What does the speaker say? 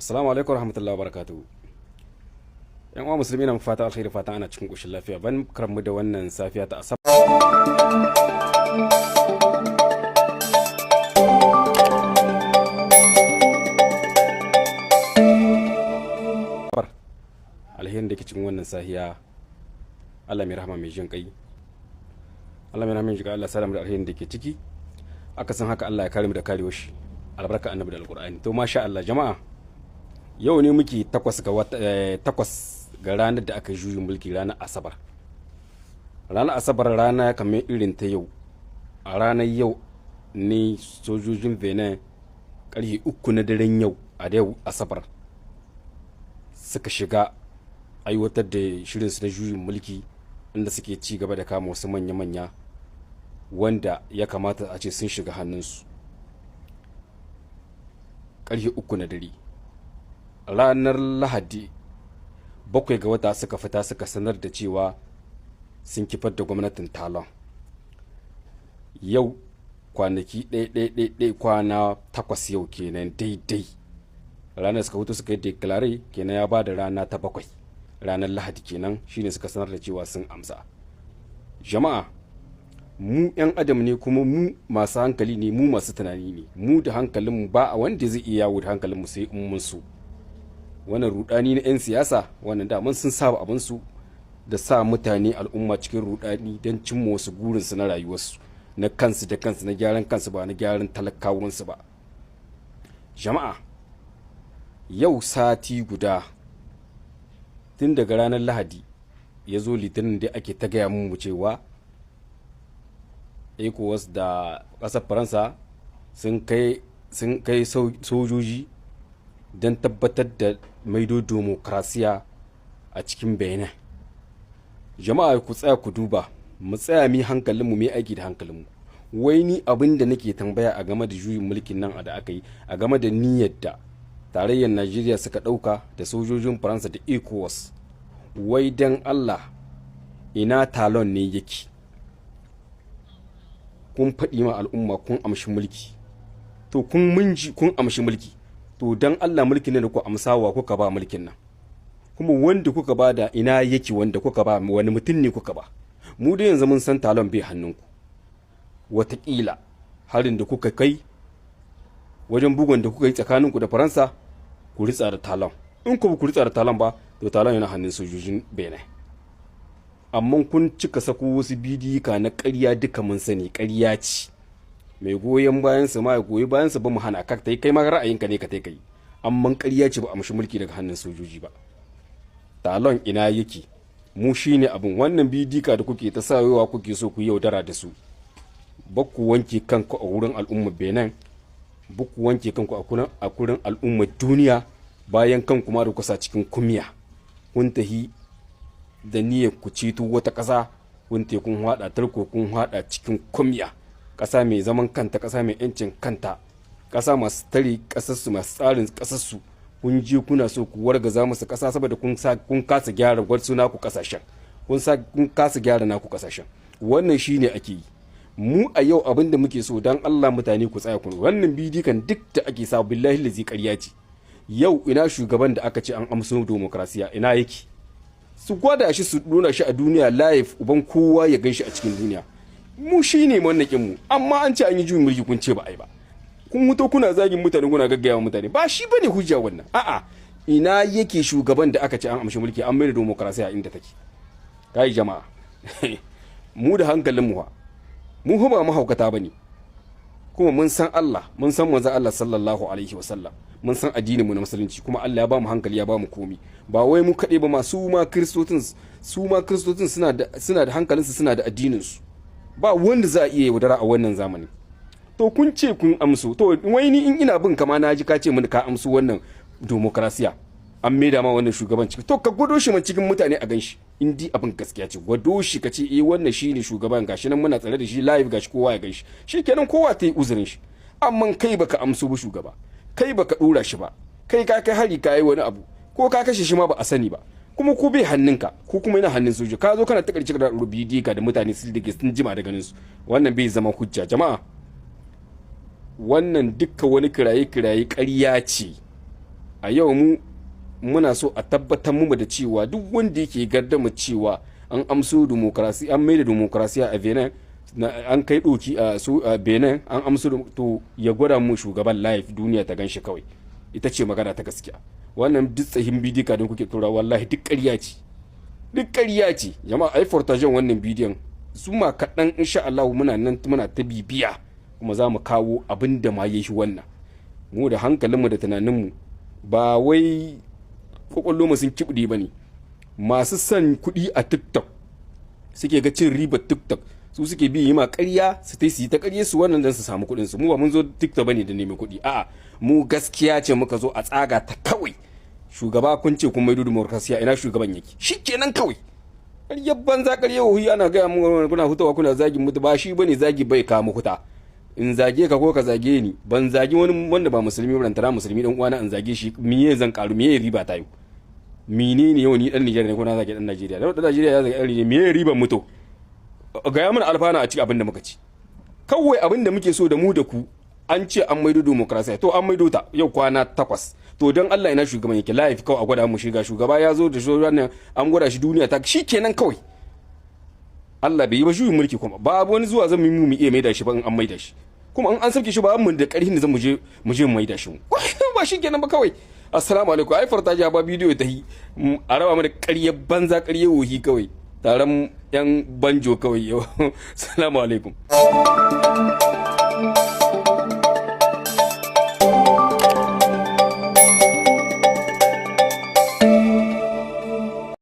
Assalamu alaikum warahmatullahi wabarakatuh. Yan uwa musulmi, na fata alkhairi, fata ana cikin koshin lafiya. Ban karmu da wannan safiya ta Asabar. Alherin da ke cikin wannan sahiya, Allah mai rahama mai jin kai, Allah mai rahama mai jin kai, Allah salamu da alherin da ke ciki. Aka san haka, Allah ya kare mu da karewar shi, albarka Annabi da Alqur'ani. To, masha Allah jama'a, yau ne muke 8 ga wata, 8 ga ranar da aka juyin mulki, ranar Asabar. Ranar Asabar, rana kamar irin ta yau, a ranar yau ne sojojin Benin karfe 3 na daren yau, a yau Asabar, suka shiga aiwatar da shirinsu na juyin mulki, inda suke ci gaba da kama wasu manya-manya wanda ya kamata a ce sun shiga hannunsu. Karfe 3 na dare ranar Lahadi 7 ga wata suka fita suka sanar da cewa sun kifar da gwamnatin Talon. Yau kwanaki ɗaya kwana 8 yau kenan daidai ranar suka hutu suka yi déclarer kenan, ya ba da rana ta 7, ranar Lahadi kenan, shine suka sanar da cewa sun amsa. Jama'a, mu 'yan adam ne, kuma mu masu hankali ne, mu masu tunani ne. Mu da hankalinmu, ba a wanda zai iya yawo da hankalinmu sai in mun so. Wannan rudani na 'yan siyasa, wannan daman sun saba abinsu da sa mutane, al'umma cikin rudani don cimma wasu gurinsu na rayuwarsu, na kansu da kansu, na gyaran kansu, ba na gyaran talakawansu ba. Jama'a, yau sati guda tun daga ranar Lahadi ya zo Litinin da ake ta gaya mu cewa ECOWAS da ƙasar Faransa sun kai sojoji don tabbatar da maido demokrasiya a cikin Benin. Jama'a, ku tsaya ku duba, mu tsaya mi hankalinmu, mu aiki da hankalinmu. Wai ni abin da nake tambaya a game da juyin mulkin nan da aka yi, a game da niyyar da tarayyar Najeriya suka ɗauka da sojojin Faransa da ECOWAS, wai dan Allah ina Talon ne yake? Kun faɗi ma al'umma kun amshi mulki, to kun munji kun amshi mulki. To, dan Allah, mulkin nan da ku amsawa, kuka ba mulkin nan? Kuma wanda kuka ba da ina yake? Wanda kuka ba, wani mutum ne kuka ba? Mu dai yanzu mun san Talon bai hannunku. Wataƙila harin da kuka kai wajen bugun da kuka yi tsakaninku da Faransa, ku ritsa da Talon. In ku ritsa da Talon ba, to Talon yana hannun sojojin Benin. Amma kun cika sako wasu bidiyika na ƙarya, duka mun sani ƙarya ce. Mai goyon bayan su ma ya goyi bayan su, ba mu hana ka tai, kai ma ra'ayinka ne ka tai kai, amma ƙarya ce, ba a amshi mulki daga hannun sojoji ba. Talon ina yake? Mu shine abin wannan bidika da kuke ta sayowa, kuke so ku yaudara da su. Ba ku wanke kanku a wurin al'ummar Benin, ba ku wanke kanku a kurin al'ummar duniya, bayan kanku ma da kusa cikin kumiya. Kun tahi da niyyar ku ceto wata ƙasa, kun te kun haɗa tarko, kun haɗa cikin kumiya. Ƙasa mai zaman kanta, ƙasa mai 'yancin kanta, ƙasa masu tare ƙasarsu, masu tsarin ƙasarsu, kun je kuna so ku wargaza musu ƙasa saboda kun kasa gyara wasu naku ƙasashen, kun kasa gyara naku ƙasashen. Wannan shine ake yi. Mu a yau abin da muke so, dan Allah mutane ku tsaya ku, wannan bidikan duk da ake sa, billahi lazi ƙarya ce. Yau ina shugaban da aka ce an amso demokrasiya, ina yake? Su gwada shi, su nuna shi a duniya live, uban kowa ya gan shi a cikin duniya. Mu shine wannan mu. Amma an ce an yi juyin mulki, kun ce ba a yi ba. Kun muto kuna zagin mutane, kuna gaggaya mutane, ba shi bane hujja wannan. A'a, ina yake shugaban da aka ce an amshi mulki, an mai da demokrasiya inda take? Kai jama'a, mu da hankalin mu, mu ba mahaukata bane, kuma mun san Allah, mun san manzo Allah sallallahu alaihi wasallam, mun san addinin mu na musulunci, kuma Allah ya ba mu hankali, ya ba mu komi. Ba wai mu kaɗai ba ma, su ma kristocin suna da hankalinsu, suna da addinin su. Ba wanda za a iya yaudara a wannan zamani. To, kun ce kun amsu, to wai ni in ina bin kama na ji ka ce mini ka amsu wannan demokrasiya, an maida ma wannan shugaban ciki, to ka gwado shi man cikin mutane a ganshi. In di abin gaskiya ce, gwado shi, ka ce eh, wannan shine shugaban, gashi nan muna tsare da shi live, gashi kowa ya ganshi. Shikenan, kowa ta yi uzurin shi. Amma kai baka amso ba shugaba, kai baka dora shi ba, kai ka kai hari, ka yi wani abu, ko ka kashe shi ma ba a sani ba, kuma ko bai hannunka, ko kuma yana hannun soja, ka zo kana ta karshe da rubidi ka da mutane sun dige sun jima da ganin su. Wannan bai zama hujja jama'a. Wannan dukka wani kiraye kiraye ƙarya ce. A yau mu muna so a tabbatar mu da cewa duk wanda yake gardama cewa an amso demokarasi, an maida demokarasiya a Benin, an kai doki a su a Benin, an amso, to ya gwada mu shugaban live, duniya ta ganshi kawai. Ita ce magana ta gaskiya. Wannan duk tsahin bidika da kuke tura, wallahi duk ƙarya ce, duk ƙarya ce. Jama'a, ai partager wannan bidiyon su ma kaɗan. Insha Allah muna nan muna ta bibiya, kuma za mu kawo abin da ma yayi wannan. Mu da hankalinmu da tunaninmu, ba wai kwakwallo mu sun kiɓɗe ba ne. Masu son kuɗi a TikTok suke ga cin ribar TikTok, su suke bi yi ma ƙarya, su ta yi ta ƙarye su wannan don su samu kuɗin su. Mu ba mun zo TikTok bane da neman kuɗi, a'a, mu gaskiya ce muka zo a tsaga ta kawai. Shugaba, kun ce kun maido demokrasiya, ina shugaban yake? Shikenan kawai. Ƙaryar banza, ƙaryar wuhi, ana gaya mu kuna hutawa kuna zagin mutu, ba shi bane. Zagi bai kama huta. In zage ka ko ka zage ni, ban zagi wani wanda ba musulmi ba, tara musulmi dan uwana in zage shi, miye zan karu? Miye riba ta yau? Menene yau? Ni dan Nijar ne ko na zage dan Najeriya, dan Najeriya ya zage dan Nijar, miye riban mutu? Ga mana alfana a cikin abin da muka ci. Kawai abin da muke so da mu da ku, an ce an maido demokrasiya, to an maido ta yau kwana 8, to don Allah ina shugaban yake live? Kawai a gwada mu shiga, shugaba ya zo da shugaban, an gwada shi, duniya ta, shikenan kawai. Allah bai yi ba juyin mulki, kuma babu wani zuwa zan mu mu iya maida shi ba. In an maida shi kuma, in an sauke shi, ba mu da karhin da zan mu je mu maida shi ba. Shikenan ba kawai. Assalamu alaikum. Ai partager ba bidiyo ta yi a raba mana ƙaryar banza, ƙaryar wohi kawai, taron yan banjo kawai yau. Assalamu alaikum.